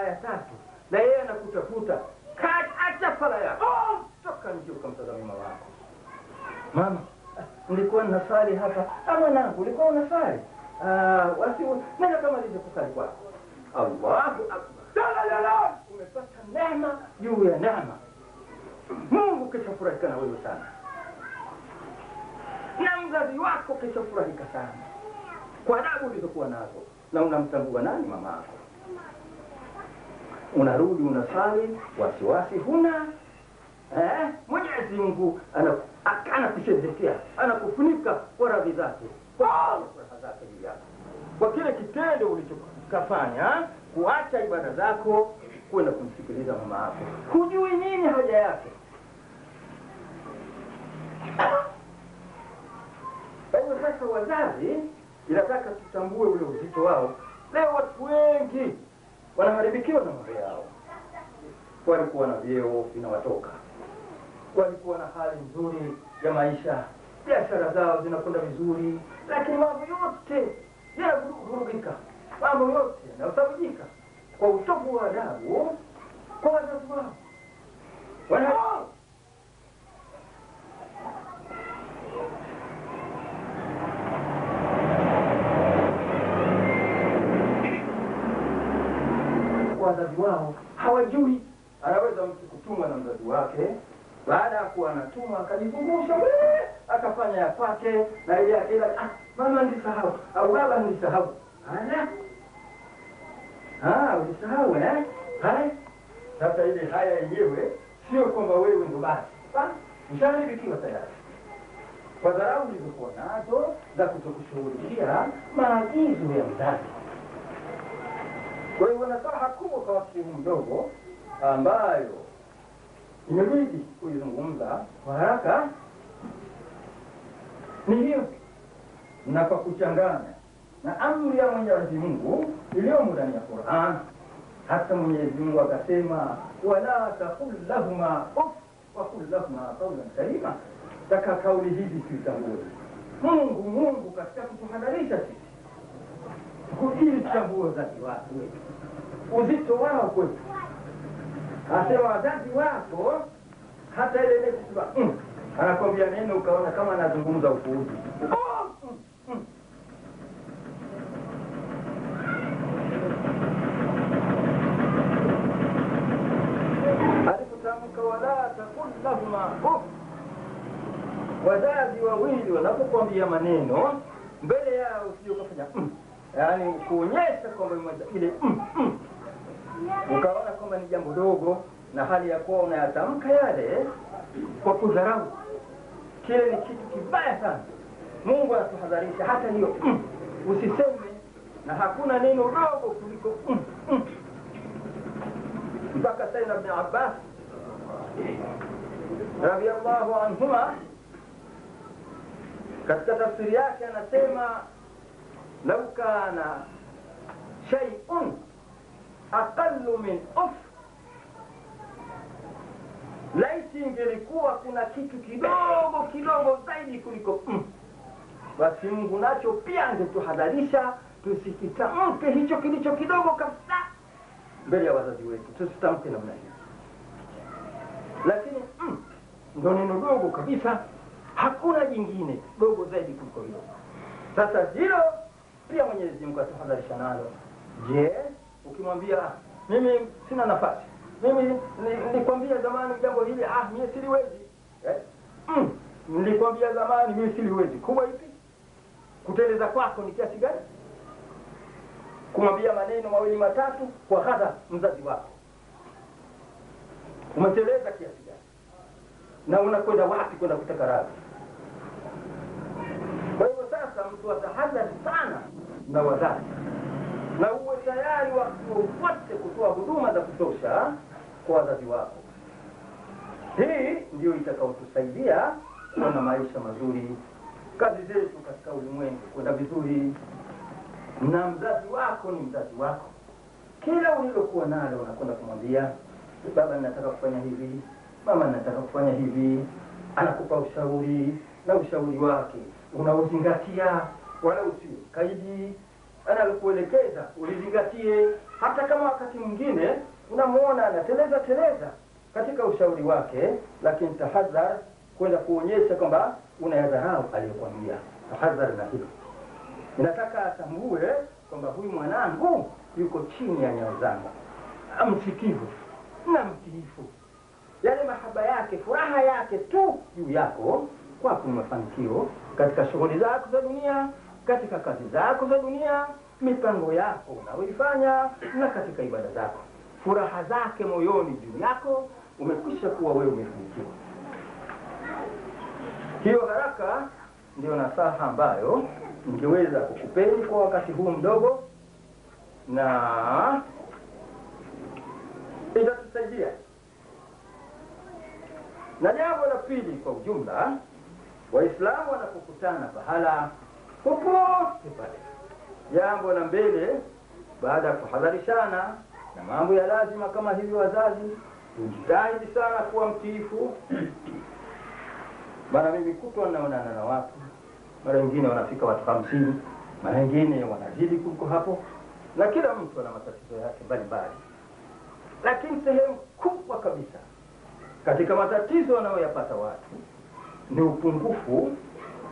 ya tatu na yeye anakutafuta, acha sala yako, toka nje ukamtazame mama wako. Mama, nilikuwa ninasali hapa. Mwanangu, ulikuwa unasali? Nenda kamalize kusali kwako. Allahu akbar. Umepata neema juu ya neema. Mungu kishafurahika na wewe sana, na mzazi wako kishafurahika sana kwa adabu ulizokuwa nazo, na unamtambua nani mama yako. Unarudi unasali, wasiwasi huna. Mwenyezi Mungu anakusherehekea, anakufunika kwa radhi zake, kwa furaha zake juu yako, kwa kile kitendo ulichokafanya, kuacha ibada zako kwenda kumsikiliza mama yako. Hujui nini haja yake. Kwa hiyo sasa wazazi inataka tutambue ule uzito wao. Leo watu wengi wanaharibikiwa na mambo yao. Walikuwa na vyeo vinawatoka, walikuwa na hali nzuri ya maisha, biashara zao zinakwenda vizuri, lakini mambo yote yanavurugika, mambo yote yanasababika kwa utovu wa adabu kwa wazazi wao. Wazazi wao hawajui. Anaweza mtu kutumwa na mzazi wake, baada ya kuwa anatumwa akajizungusha, akafanya ya kwake na ile yake, mama nilisahau au baba nilisahau. Ala, ulisahau eh? Haya, sasa ile haya yenyewe sio kwamba wewe ndo basi, mshaharibikiwa tayari kwa dharau ulizokuwa nazo za kutokushughulikia maagizo ya mzazi. Kwa hiyo nasaha kubwa kwa wakati huu mdogo ambayo imebidi kuizungumza kwa haraka ni hiyo, na kwa kuchanganya na amri ya Mwenyezi Mungu iliyomo ndani ya Qur'an. Hata Mwenyezi Mungu akasema, wala taqul lahuma uff wa qul lahuma qawlan karima. Taka kauli hizi tuitambue. Mungu katika kutuhadharisha sisi ili tutambue wazazi wetu, uzito wao kwetu. Asema wazazi wako, hata ile ile kusema anakwambia neno ukaona kama anazungumza upuuzi. Alipotamka wala taqul lahuma uff, wazazi wawili wanapokuambia maneno mbele yao usije ukafanya yaani kuonyesha kwamba ile ukaona kwamba ni jambo dogo, na hali ya kuwa unayatamka yale kwa kudharau. Kile ni kitu kibaya sana. Mungu anatuhadharisha hata hiyo usiseme, na hakuna neno dogo kuliko Mpaka Sayyidina Ibn Abbas radhiyallahu anhuma katika tafsiri yake anasema, lau kana shay'un aqallu min uff, laiti ingelikuwa kuna kitu kidogo kidogo zaidi kuliko basi Mungu nacho pia angetuhadharisha tusikitamke hicho kilicho kidogo kabisa mbele ya wazazi wetu, tusitamke namna hiyo. Lakini ndo neno dogo kabisa, hakuna jingine dogo zaidi kuliko hilo. Sasa hilo pia Mwenyezi Mungu atuhadharisha nalo. Je, ukimwambia mimi sina nafasi, mimi nilikwambia zamani jambo hili, mimi siliwezi. Nilikwambia zamani mimi siliwezi. Kubwa ipi? Kuteleza kwako ni kiasi gani? Kumwambia maneno mawili matatu kwa hadha mzazi wako, umeteleza kiasi gani? Na unakwenda wapi kwenda kutaka radhi? Kwa hivyo sasa mtu atahadhari sana na wazazi, na uwe tayari wakati wote kutoa huduma za kutosha kwa wazazi wako. Hii ndio itakayotusaidia kuwa na maisha mazuri, kazi zetu katika ulimwengu kwenda vizuri. Na mzazi wako ni mzazi wako, kila ulilokuwa nalo unakwenda kumwambia, baba ninataka kufanya hivi, mama ninataka kufanya hivi. Anakupa ushauri, na ushauri wake unauzingatia, wala usiwe kaidi. analokuelekeza ulizingatie, hata kama wakati mwingine unamuona anateleza teleza katika ushauri wake, lakini tahadhar kwenda kuonyesha kwamba unayadharau aliyokuambia. Tahadhar na hilo. Ninataka atambue kwamba huyu mwanangu yuko chini ya nyayo zangu, amsikivu na mtiifu. Yale mahaba yake, furaha yake tu juu yako, kwako ni mafanikio katika shughuli zako za dunia, katika kazi zako za dunia, mipango yako unayoifanya, na katika ibada zako. Furaha zake moyoni juu yako, umekwisha kuwa wewe umefanikiwa. Hiyo haraka ndio nasaha ambayo ningeweza kukupeni kwa wakati huu mdogo, na itatusaidia. Na jambo la pili kwa ujumla, Waislamu wanapokutana pahala popote pale, jambo la mbele baada ya kuhadharishana na mambo ya lazima kama hivyo, wazazi tujitahidi sana kuwa mtiifu. Maana mimi kutwa naonana na watu, mara nyingine wanafika watu 50, mara nyingine wanazidi kuliko hapo, na kila mtu ana matatizo yake mbalimbali. Lakini sehemu kubwa kabisa katika matatizo wanayoyapata watu ni upungufu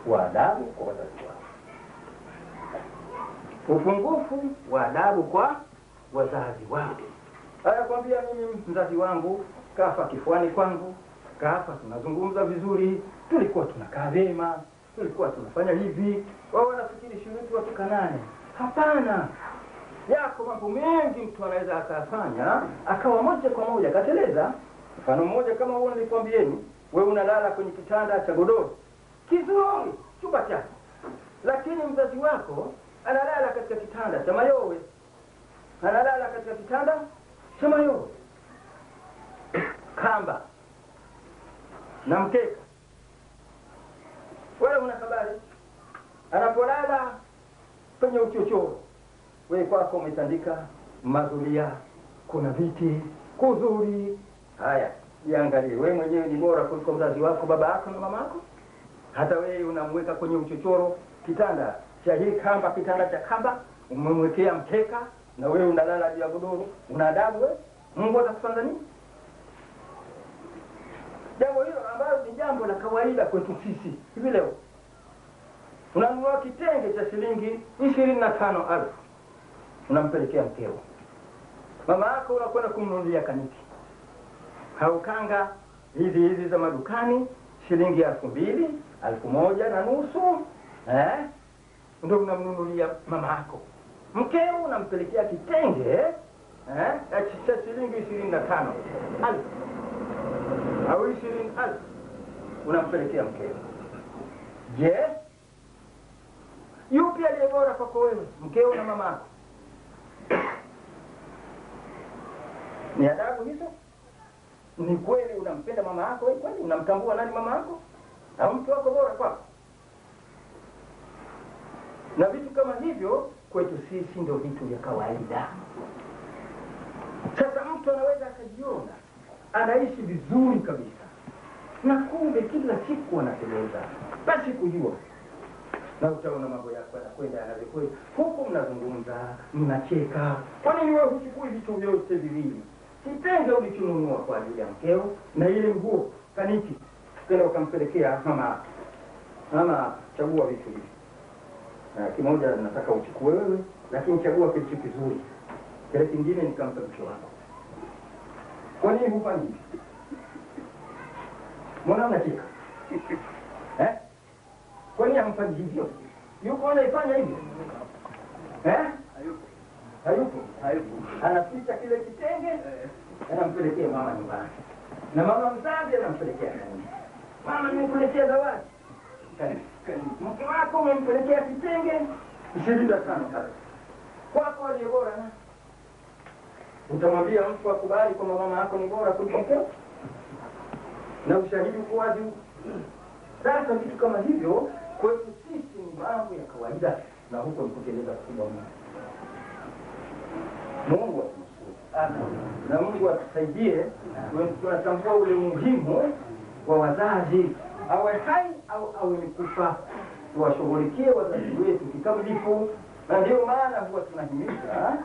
wa adabu kwa wazazi wao. Upungufu wa adabu kwa wazazi wao. Anakuambia mimi mzazi wangu kafa kifuani kwangu, kafa tunazungumza vizuri, tulikuwa tunakaa vyema, tulikuwa tunafanya hivi. Wao wanafikiri shuruti watukanane. Hapana. Yako mambo mengi mtu anaweza akafanya akawa moja kwa moja akateleza. Mfano mmoja kama huo nilikwambieni, wewe unalala kwenye kitanda cha godoro kizuri, chumba chako, lakini mzazi wako analala katika kitanda cha mayowe, analala katika kitanda cha mayowe, kamba na mkeka. Wewe una habari? Anapolala kwenye uchochoro, wewe kwako umetandika mazulia, kuna viti kuzuri. Haya, jiangalie wewe mwenyewe ni bora kuliko mzazi wako, baba yako na mama yako? Hata wewe unamweka kwenye uchochoro, kitanda cha hii kamba, kitanda cha kamba, umemwekea mkeka, na wewe unalala juu ya godoro. Una adabu wewe? Mungu atakufanya nini? Jambo hilo ambalo ni jambo la kawaida kwetu sisi hivi leo. Unanunua kitenge cha shilingi 25,000, unampelekea mkeo. Mama yako unakwenda kumnunulia kaniki au kanga hizi hizi za madukani shilingi 2,000, 1,500, ndio unamnunulia mama yako. Mkeo unampelekea kitenge cha shilingi 25,000 au 20,000 unampelekea mkeo. Je, yupi aliye bora kwako wewe, mkeo na mama yako? Ni adabu hizo? Ni kweli unampenda mama yako? Wewe kweli unamtambua nani mama yako? Au mtu wako bora kwako? Na vitu kama hivyo kwetu sisi ndio vitu vya kawaida. Sasa mtu anaweza akajiona anaishi vizuri kabisa, na kumbe kila siku anateleza basi kujua, na utaona mambo yako yanakwenda yanavyokwenda. Huku mnazungumza, mnacheka. Kwa nini wewe huchukui vitu vyote viwili? Kitenge ulichonunua kwa ajili ya mkeo na ile nguo kaniki, tena ukampelekea mama. Mama, chagua vitu hivi, na kimoja nataka uchukue wewe, lakini chagua kilicho kizuri, kile kingine nikampa mke wako. Kwa nini hufanyi hivi? Mbona unacheka? Kwa nini hamfanyi hivyo? Yuko anaifanya hivyo? Hayupo. Hayupo. Hayupo. Anaficha kile kitenge, anampelekea mama nyumbani. Na mama mzazi anampelekea kanisa. Mama, nimekuletea zawadi. Mke wako umempelekea kitenge 25,000. Kwako aliye bora na utamwambia mtu akubali kwamba mama yako ni bora kuliko mkeo? Na ushahidi uko wazi. Sasa vitu kama hivyo kwetu sisi ni mambo ya kawaida, na huko ni kuteleza kubwa mno. Mungu atunusuru na Mungu atusaidie. Tunatambua ule umuhimu wa wazazi, awe hai au awe mikufa, tuwashughulikie wazazi wetu kikamilifu. Na ndio maana huwa tunahimiza